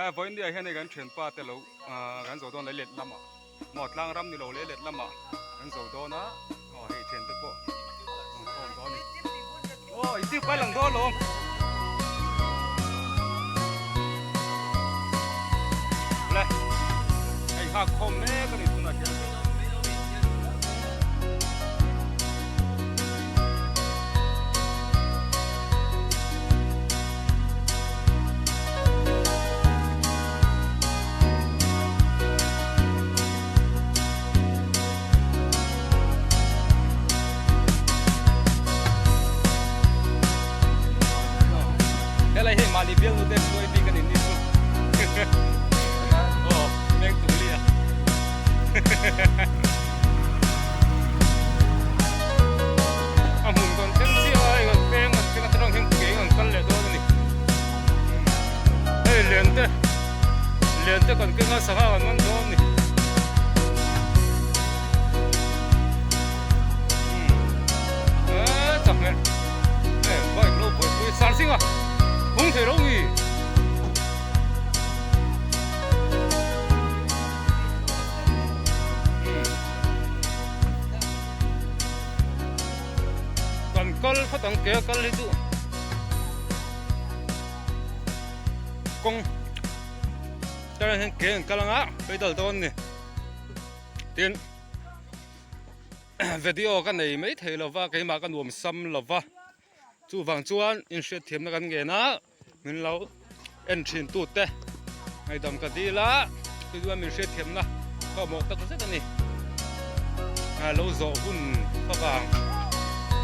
Vawiindia hian hei kan thianpa te lo kan zo dawn leilet lamah maw tlang ram ni lo leilet lamah kan zo dawn a aw hei thiante pawh an khawm dawn a ni aw inti pai lang dawn alawm. Le hei nghak khawm mek a ni tunah hian. Helai hei mahni bialnu te hruai bik a ni ni chu aw meng tum li a. A hmun kan thleng chiah a, hei kan peng an thleng atang hian keng an kal leh dawn a ni. Hei len te len te kan keng a sangha kan man dawn a ni. Eee chak hmel hei bike lo buaipui sar zing a hung thei lo mi. Kan kal phawt ang ke a kal hi chu kawng tah hian ke an kal anga pedal dawn a ni tin video ka nei mai thei lova keimah ka nuam sam lova chuvang chuan inhriatthiamna kan ngen a. Min lo en thin tu te ngaihdam ka dil a, chu chuan min hriatthiamna ka awmawh tak zet a ni. Lo zawh hun favang,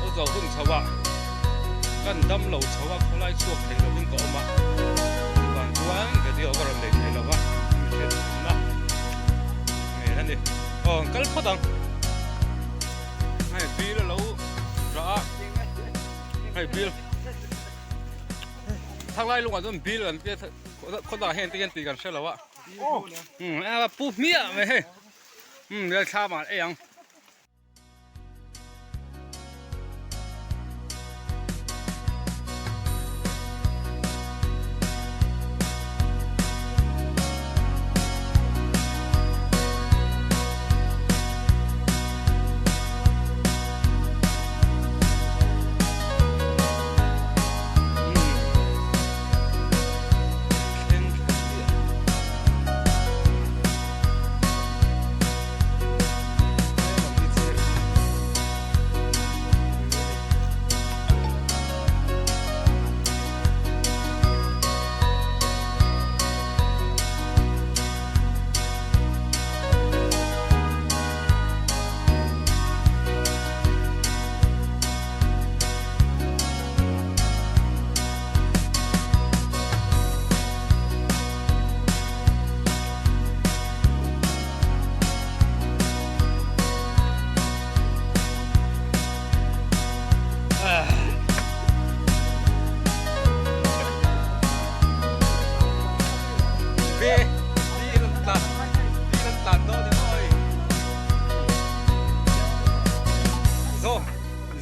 lo zawh hun chho ah kan dam lo chho a, khawlai chhuak thei lovin ka awm a, chuvang chuan video ka rawn nei thei lo va, min hriatthiamna ngen a ni. Aw an kal phawt ang, hei bill a lo rah a, hei bill. Thanglai lungah chuan bil an tia khawdang hian engtin nge tih kan hre lo a umm a pu hmiah mai hei umm lalthlam ah ei ang.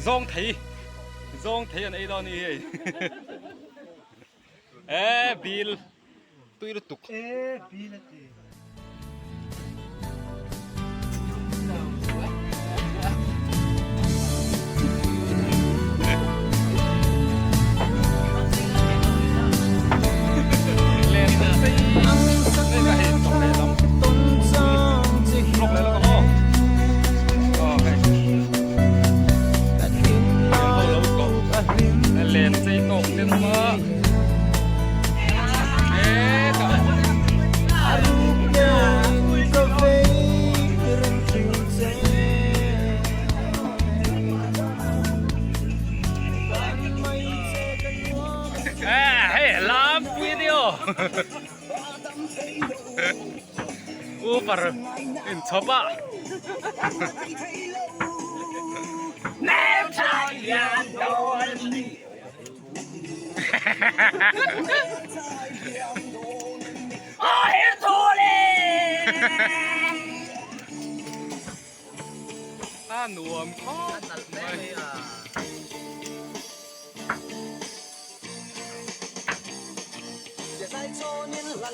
Zawng thei zawng thei an ei dawn a ni hei e bil tui lutuk e bil a ti. Uber in chhawp a. A nuam khawp mai.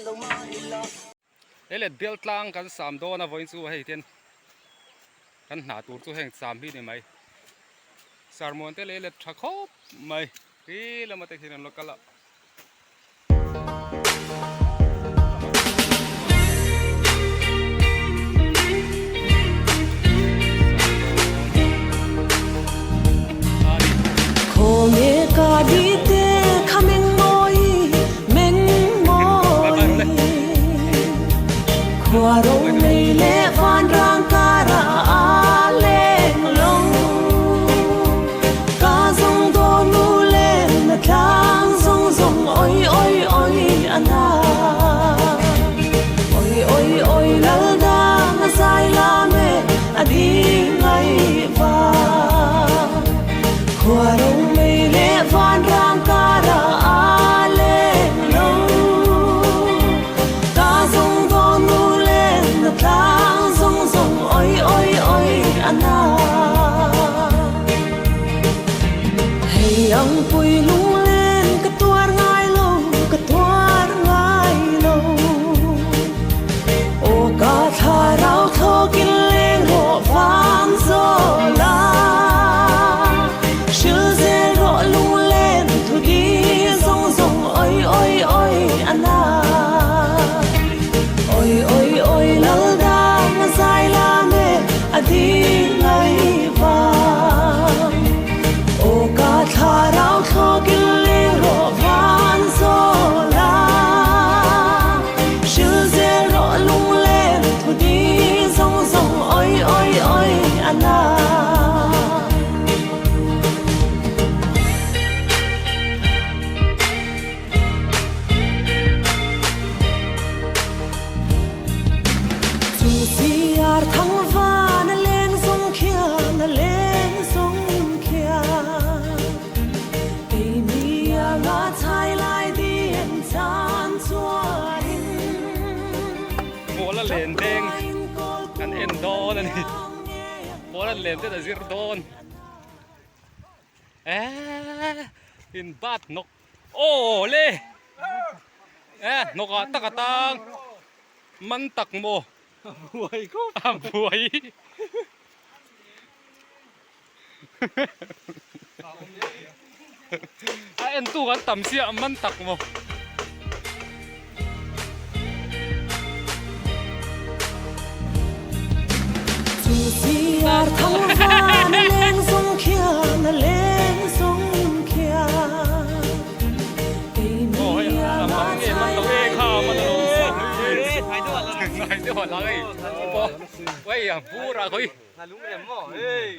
He let bial tlang kan sam dawn a vawiin chu hei hian kan hna tur chu heng sam hi ni mai. Sermon te lei let tha khawp mai hi lama te khian an lo kal a. Pawl a len deng kan en dawn a ni pawl a len te a zir dawn eee in bat nawk aw le eh nawk ah tak atang man tak maw a buai A en tu kan tam sia man tak maw.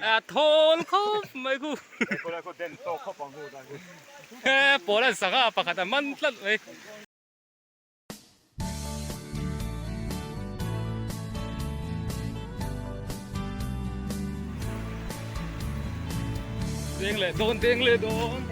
A thawl khawp mai khu he pawl an sangha pakhat a man tlat mai. Deng leh dawn deng leh dawn.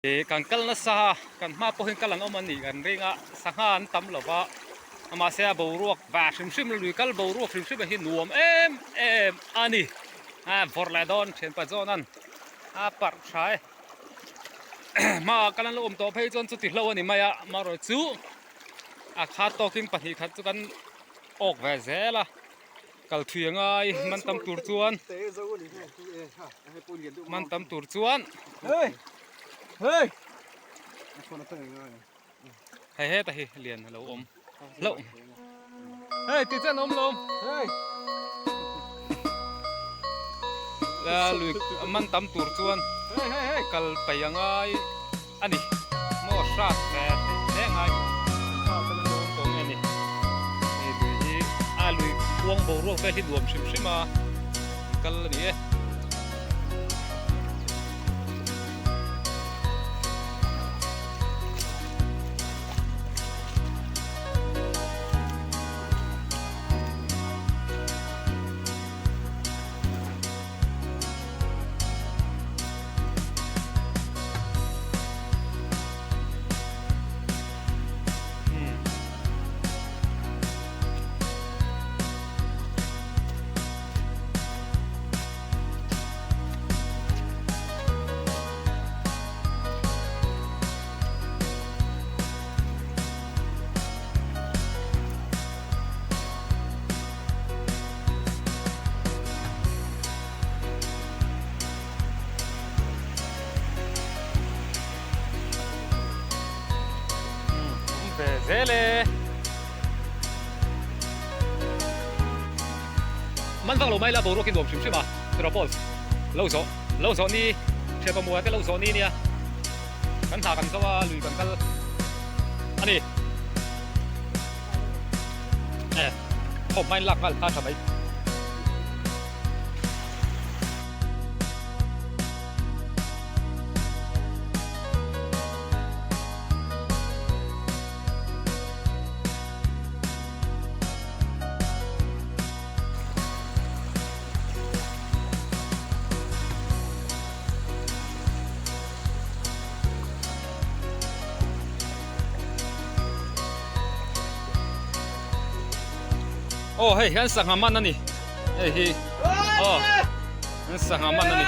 Ih kan kal nasa a, kan hma pawhin kal an awm a nih kan ring a, sangha an tam lo va, mahse a boruak va hrim hrim lui kal boruak hrim hrim hi nuam em em a ni. A vawrh leh dawn thianpa zawnan a parh tha e. Hmaah kal an lo awm tawh phei chuan chuti hlo a ni mai a, amaherawhchu a khat tawkin pahnihkhat chu kan awk ve zel a. Kal thui a ngai man tam tur chuan man tam tur chuan hei heta hi lian a lo awm hlauh hei ti chen awm lo lui man tam tur chuan kal peih a ngai a ni maw hrat ve hle ngai tawh nge ni hei lui hi a lui kuang boruak vel hi nuam hrim hrim a kal a ni e. Ve zel e. Man vak lo mai la boruak hi nuam hrim hrim a Tropos lo zawh lo zawh ni thian pamua te lo zawh ni nia kan hna kan zo a lui kan kal a ni e khawp hmain lak nghal kha tha mai. Aw hei hian sangha man a ni hei hi aw sangha man a ni.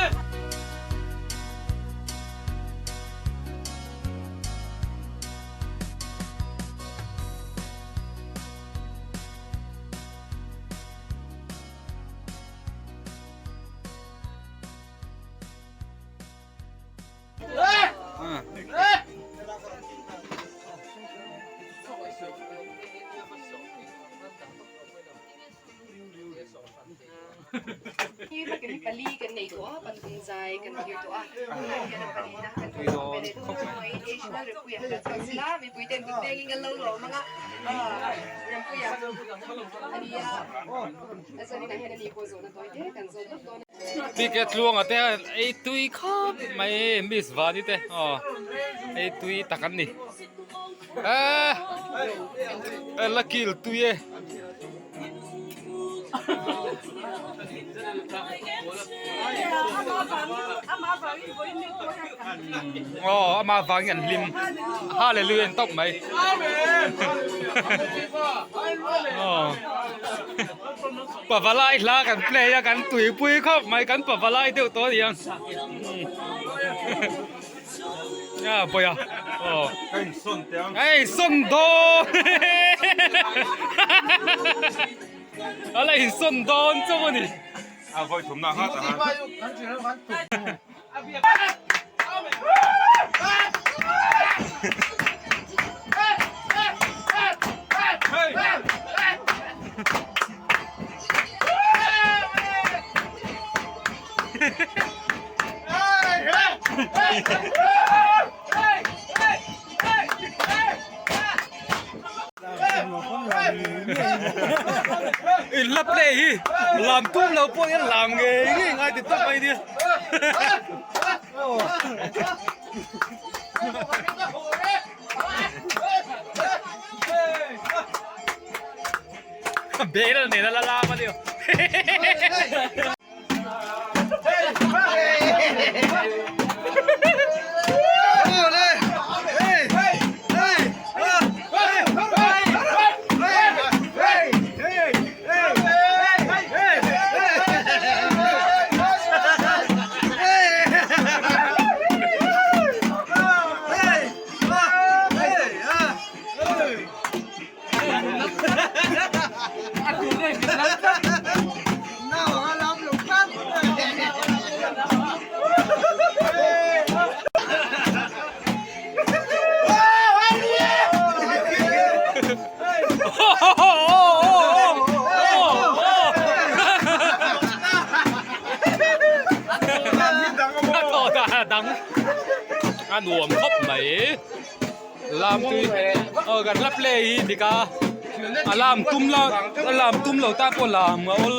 Ticket tluanga te ei tui khawp mai miss vani te aw ei tui tak an ni eee la kil tui e. Aw ama vangin an hlim hallelujah an tawp mai aw pavalai hla kan play a kan tuipui khawp mai kan pavalai deuh tawh a ni ang a bawi a aw hei sawn dawn a la insawn dawn chauh a ni. A vawi thumna nghat ang a. In la play hi lam tum lo pawh hian lam ngei ngei ngai ti tawp mai nia. Bel nen a la lam a ni. dang a nuam khawp mai lam tui aw kan la play hi dik a a lam tum lo a lam tum lo tan pawh lam a awl.